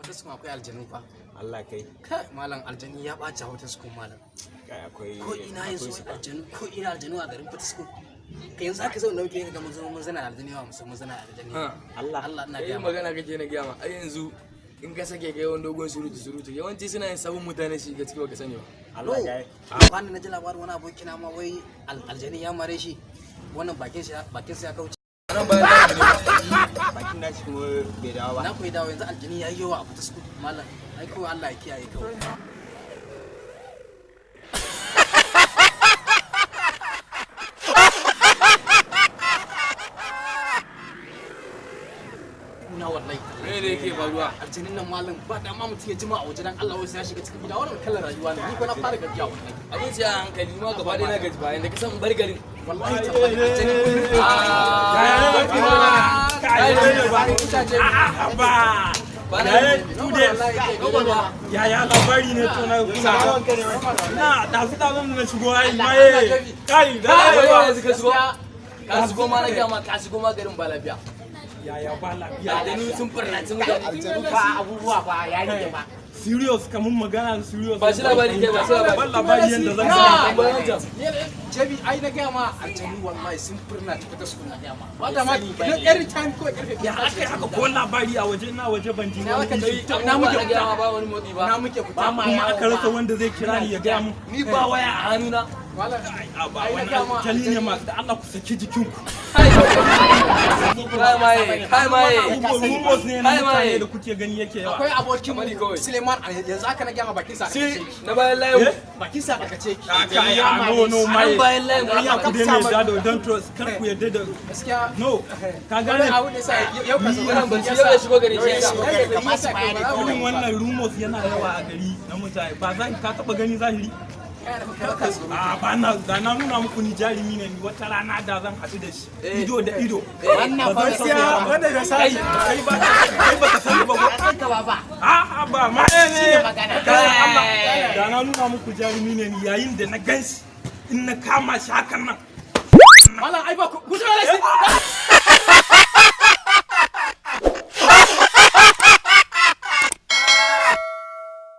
Potiskum akwai aljanu fa. Allah kai. Kai malam, aljani ya ɓaci a Potiskum, malam. Kai, akwai Ko ina yanzu akwai su. Aljanu ko ina, aljanu a garin Potiskum. Kai, yanzu haka zan dauke ka ga mun zo mun zana aljani wa mun zana aljani. Allah. Allah ina Kai ga ma. Magana kake na gaya ma, ai yanzu in ka sake kai wani dogon surutu surutu, yawanci suna yin sabon mutane shi ga ciki, baka sani ba. Allah kai. Kwanan na ji labarin wani abokina ma, wai aljani ya mare shi. Wannan bakin sa ya kauce. Nan bayan da ne. Bakin nashi kuma bai dawo ba. Na koyi dawo. Yanzu aljani ya yi yawa a Potiskum, malam. Ai kawai Allah ya kiyaye kawai. Na wallahi. Me ne yake faruwa? Aljanin nan, malam, ba dama mutum ya jima a waje, dan Allah, wasu ya shiga cikin gida. Wannan kalar rayuwa ne, ni ko na fara gajiya wallahi. Abin sai a hankali ma, gaba ɗaya na gaji bayan da ka san bar garin. Wallahi tallahi aljani kullum. Ba na. Yaya labari ne to na kuna na dazu dazu na shigo, ai maye kai da Wai ba. Yanzu ka shigo ma, na gaya ma, ka shigo ma garin ba lafiya. Yaya ba lafiya? Aljanu sun farnaci mutane. Aljanu fa, abubuwa fa ya rike ba. Serious, kamun magana serious. Ba shi labari kai, ba shi labari. Ban labari yanda zan Na! sa. Bayan can. Jabi, ai na gaya ma, aljanu wallahi sun furna ta fita su na gaya ma. Ba da ma every time ko karfe Ya aka yi haka? Ko labari a waje na waje ban ji Na wani. zaka ji? Kai, Na muke abubuwa na gaya ma fita. ba wani motsi ba. Na muke fita. Kuma aka rasa wanda zai kira ni ya gaya mun. Ni ba waya a hannuna. Malam, Ai, a ba ai na wani gaya ma aljani ne masu da Allah, ku saki jikinku. Kai maye, kai maye. Abubuwan rumors ne na Kai maye. mutane da kuke gani yake yawa. Akwai abokin Kamar mu kawai. Suleiman, yanzu aka na gaya ma bakin sa Si karkace ki. na bayan layin. Eh? Bakin sa karkace ki. Kai, a no no Nan maye. bayan layin. Ya ku dai mai dado, don't trust, kar ku yarda da Gaskiya. No, ka Wani gane. abu ne sa yau ka zo. Wannan barci yau ya shigo gari shi yasa. Irin wannan rumors yana yawa a gari na mutane ba za ka taba gani zahiri. A ba na da na nuna muku ni jarumi ne ni, wata rana da zan haɗu da shi ido da ido. Wannan ba zan san ba. Wannan da Kai kai ba kai ba ka sani ba ko? Ka ba. A ba ma ne kai Allah, da na nuna muku jarumi ne ni, yayin da na ganshi in na kama shi hakan nan.